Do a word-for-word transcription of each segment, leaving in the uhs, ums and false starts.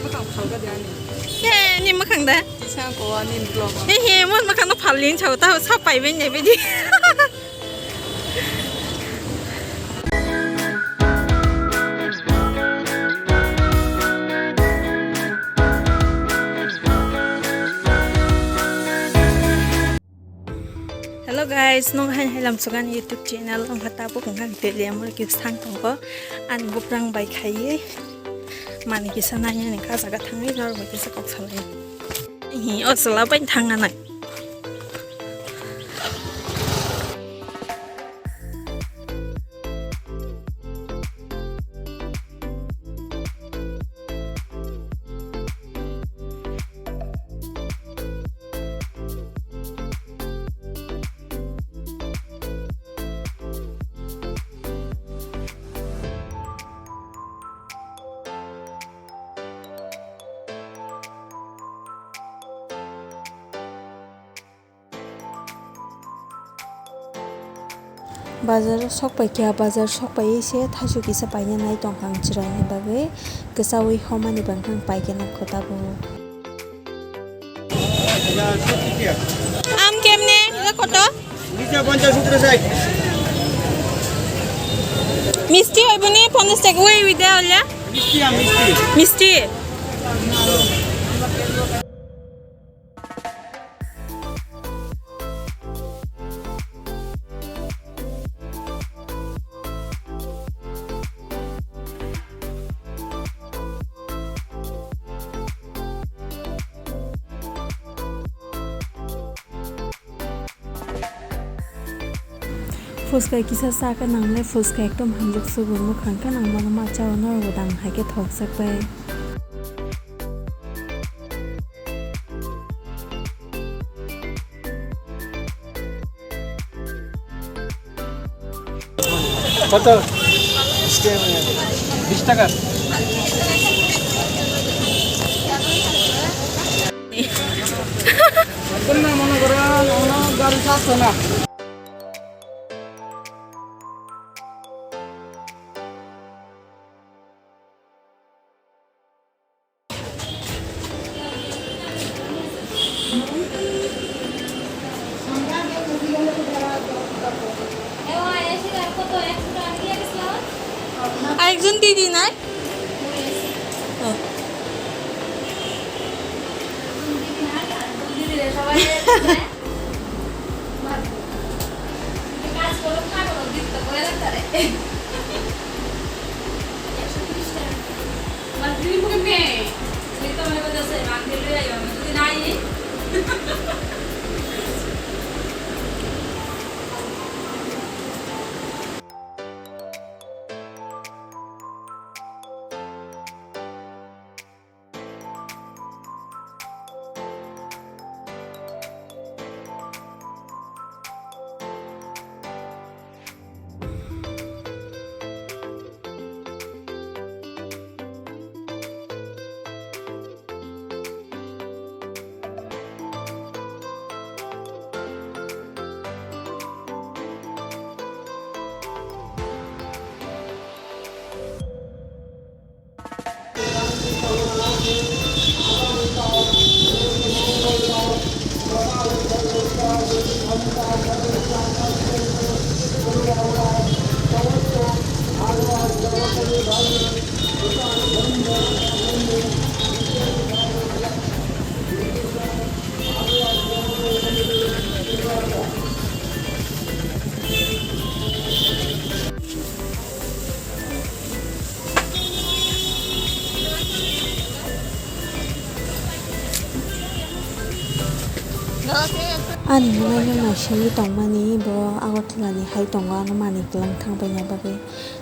He, ni mwkhang da? He, he, mo mwkhang no phalni sao, ta sa pai bai nai bai di. Hello guys, nong hai hai lam sugan YouTube channel, nong kha tabuk wngkha ang teliya mor kisa thang tongo, ani bukrang bai khaiye mani kisa nanya ni ka jaga thangwi norok bai kisa kok salai. Hi, o chwla bai thang nanai. Bazar o sok pai kha, bazar sok pai se thaisu kisa paina nai tongkha ang chwraini bagwi, kwchaui homani bangkha ang paikhe nokho tabuk. Am kemne? Ila koto? Nisa ponchas, sotro sak. Misti hoiboni ponchas taka oi oi de ola? Misti, am misti. Misti. Phuska kisa chakhe nangle, phuska ekdom hamjak sugo, mwkhang khe nangmano ma chao, norokbo dang hai khe thokjak bai. কত? বিশ টাকা। মনে করো, আমার গাড়ি চাচ্ছে না। আরেকজন দিদি নাই? ও। কাজ করো, খা করো, দিতে তো করে লাগতারে। একশো তিরিশ টাকা। আমার ফ্রি মুখে মেয়ে। এই তো আমার কথা আছে, মাকে লই আইও, আমি যদি নাই। Ani mwnai no naisingwi tongmani bo Agartala ni hai tongo, ano manwi kwlwng thang paina bagwi.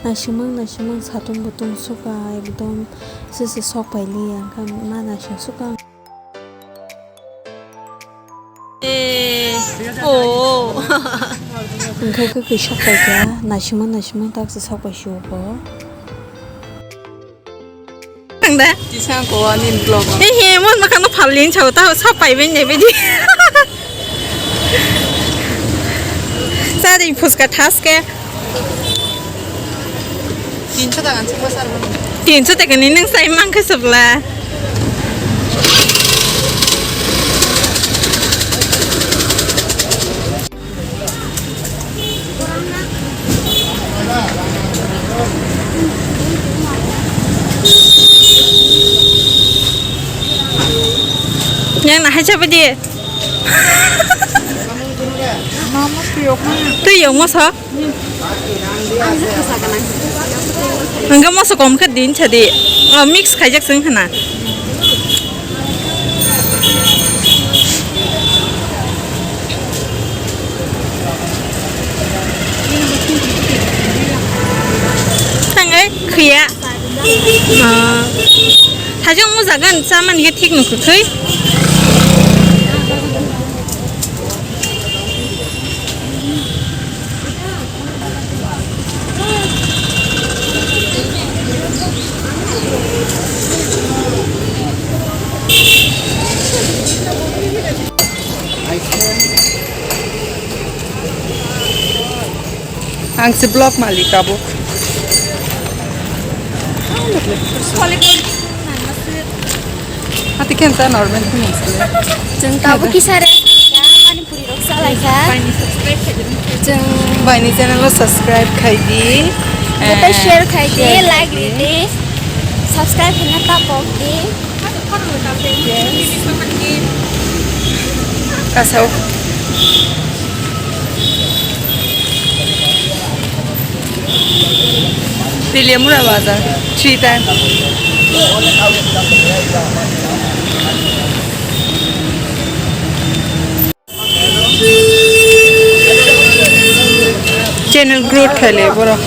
Naisingmang, naisingmang, satung butung suka, ekdom sese sok pai liya, wngkha ma naising suka. Eh, oh. Wngkha kwkhwi sok pai kha, naisingmang, naisingmang, tak se sok pai si o bo. Ang da? Tisa ko ani vlog. He he, mon makano phalin chau ta sa pai ben ne bedi. Sa ding phuska thas ke. Tinso taka ni sar. Tinso taka ni nang sai mang khe sabla. Nang na hai chabai di. Twi yong moso. Hingke moso kom khe din chadi. O mix khaijak chwng khna. Tang ai khiya. Ah. Thajak mujagan chamani khe thik no kwkhwi. Ang si block malik abo. Hati khen ta normal khe nang sile. Chwng tabuk kisa re mani puri rok salai kha. Chwng Baini channel o subscribe khai di. Joto share khai di, like ri di, subscribe hwnna ta pok di. Kasao. Teliamura bazar, three time. Channel growth khaile borok.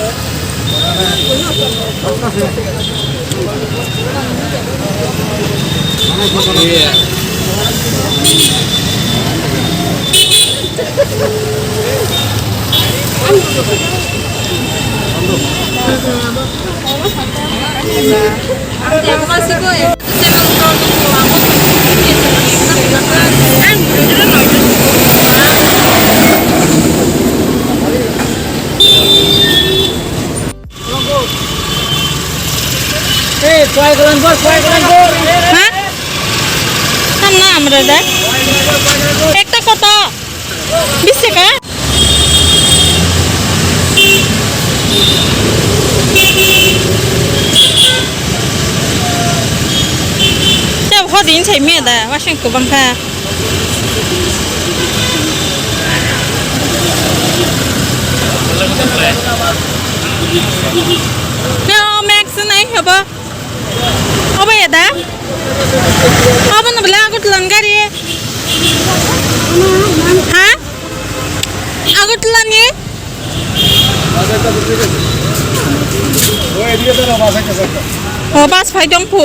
এই, ছয় গ্রাম কর, ছয় গ্রাম কর। হ্যাঁ? থাম না আমরা দা। একটা কত? বিশ টাকা? Tei hodin sai miya da, wasing kwbang kha. Yo, Max nai habo. Obo ya da? Obo no bela Agartala ni gari. Ha? Agartala ni? O, bus phai tong phu.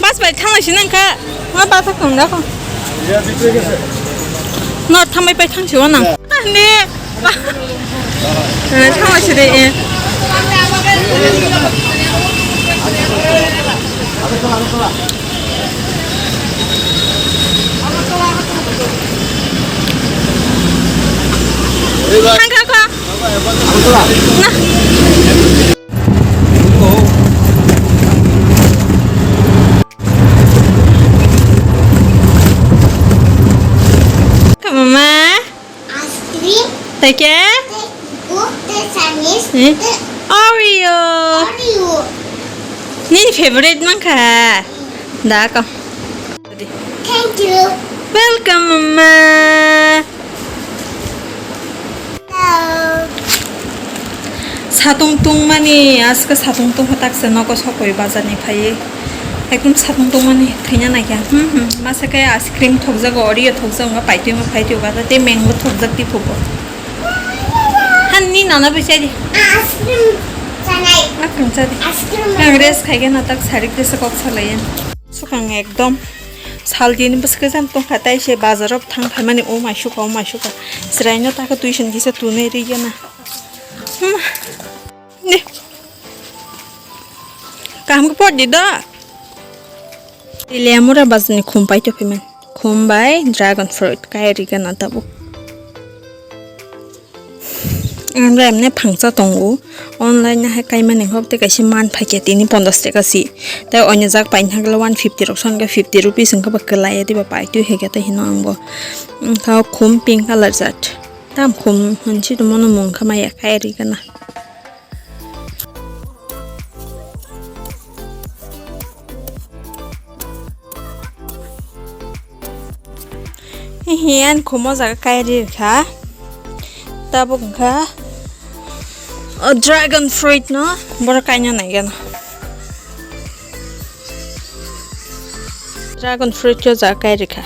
Bus bai thang lai si nang kha. Ma bus a kong da kong. No thamai pai thang si wa nang. Ani. Eh, thang lai si de, eh. Thang kha kha. Na. Mama. Ice cream. Tei khe? Tei kuku, tei Chinese, eh? Tei Oreo. Oreo. Nini favorite mankha? Da ko. Thank you. Welcome, mama. Hello. Satung tungmani, aska satung tungkha taksa nogo sokoi bazar ni phaiwi. Ekdom satung tungmani thwina naikha. Hmm, hmm. Masa khe ice cream thokjago, Oreo thokjago, wngkha paitwi ma paitwi wngkha, tei mango thokjak tiphubo. Hani nana bai chai di. Ice cream chanai. Ice cream chai di. Ice cream. Ang rest khai khe na tak sarik tesa kok salaiya. Sukang ekdom sal dini bwswk jam tongkha, tai se bazar o thang phaimani o mai suka, o mai suka. Chwraino ta khe tuition kisa tunwi rwgena. Hmm. Ni. Kaham khe por di da. Teliamura bazar ni khum pai tongphai man. Khum bai dragon fruit kai rwgena tabuk. Ang emne phangsa tongo. Online na hai kaimani hok tei kaisa man phaikhe tini ponchash taka si. Tei oinojak paini hagla one fifty rok son khe fifty rupees wngkha ba kwlai ya diba paitwi hai khe tei hino ang bo. Wngkha o khum pink colour jat. Tam khum hinsi tongmano mung kha maya khairigana. Hihi, ani khumo jaga kairi rikha. Tabuk wngkha o dragon fruit no, borok kaina naigano. Dragon fruit khe jaga kairi rikha.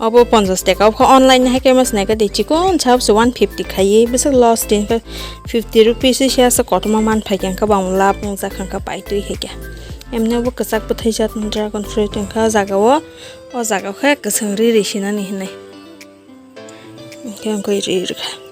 Obo ponchash taka, obo khe online hai khe mas naikha de, chikon sabse one fifty khaiwi, bwswk loss din khe fifty rupees se asa kotorma man phaikha, wngkha bang lab wngjak kha, wngkha paitwi hai khe. Emne obo kwchak bwthai jat dragon fruit wngkha o jaga o, o jaga o khe kwchwng ri ri sinani hinwi. Hwnkhe wngkha ri rikha.